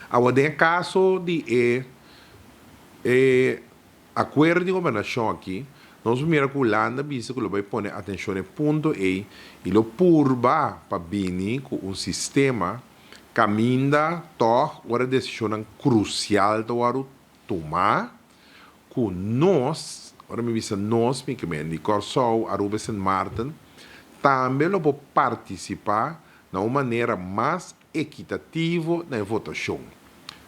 Awor den e kaso di e e akuerdo di gobernashon aki, nos por mira ku Hulanda bisa ku lo bai pone atenshon na e punto ei i lo purba pa bini ku un sistema kaminda tòg ora desishonnan krusial ta wòrdu tumá ku nos, ora mi bisa nos mi ke men di Kòrsou, Aruba i Sint Maarten, tambe lo por partisipá na un manera mas ekitativo na e votashon.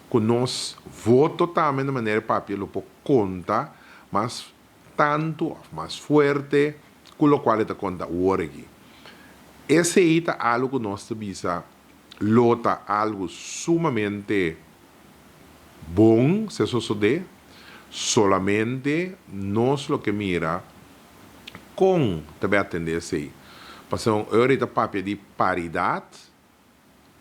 Ku nos voto tambe na manera papia lo por konta mas tantu òf mas fuerte ku lokual e ta konta awor aki. Esei ta algu ku nos ta bisa lo ta algu sumamente bon si a sosodé, solamente nos lo ke mira kon ta bai atendé esei. Pasobra ora e ta papia di paridat,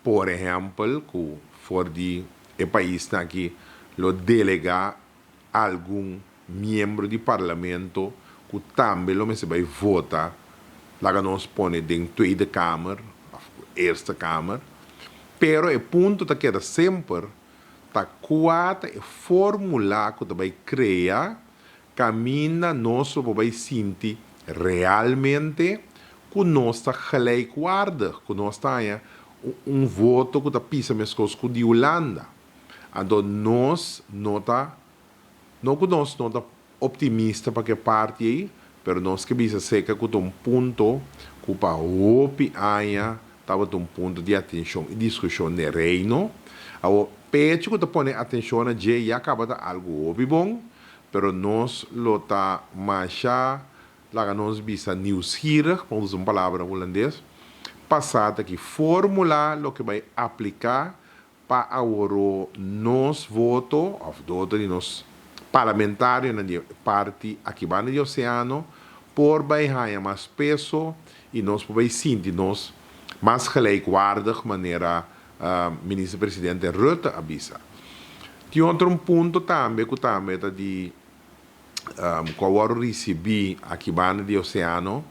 por ehèmpel ku for di e paisnan aki lo delegá algun miembro di parlamento ku tambe lo mester bai vota, laga nos pone den Tweede Kamer òf Eerste Kamer, pero e punto ta keda semper ta kua ta e fórmula ku ta bai krea kaminda nos lo por bai sinti realmente ku nos ta gelijkwaardig, ku nos ta haña un voto ku ta pisa meskos ku di Hulanda. Anto nos no ta, no ku nos no ta optimista pa ke parti ei, pero nos ke bisa seka ku ta un punto ku pa hopi aña tabata un punto di atenshon i diskushon den Reino. Awor, pecho ku ta pone atenshon na dje ya kaba ta algu hopi bon, pero nos lo ta masha, laga nos bisa nieuwsgierig, pa usa un palabra hulandes, pa sa ta ki formula loke bai apliká Pa aworó nos voto òf voto di nos parlamentarionan di e parti aki banda di oseano por bai haña mas peso i nos por bai sinti nos mas gelijkwaardig manera Minister Presidente Rutte a bisa. Tin otro un punto tambe ku tambe ta di ku a wòrdu risibí aki banda di oseano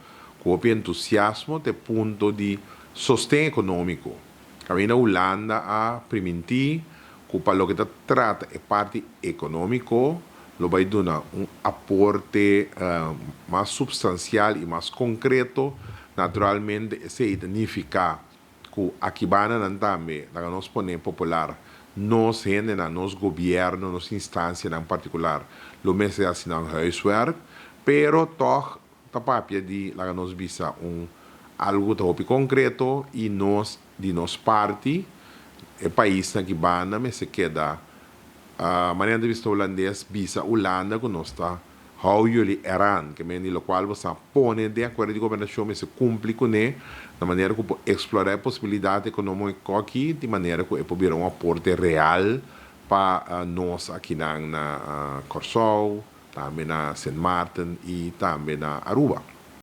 ku hopi entusiasmo ta e punto di sosten ekonómiko. Kaminda Hulanda a primintí ku pa loke ta trata e parti ekonómiko lo bai duna un aporte mas supstansial i mas konkreto. Naturalmente esei ta nifiká ku aki banda nan tambe laga nos pone popular nos hendenan, nos gobièrnu, nos instansianan partikular lo mester hasi nan huiswerk, pero tòg ta papia di laga nos bisa un algu ku ta hopi konkreto i nos di nos parti e paisnan aki banda mester keda manera di bista hulandes bisa Hulanda ku nos ta Hou jullie eraan, ke men di lokual bo sa pone den akuerdo di gobernashon mester kumpli kuné na manera ku por eksplorá e posibilidat ekonómiko aki di manera ku e por bira un aporte real pa nos akinan na Kòrsou, tambe na Sint Maarten i tambe na Aruba.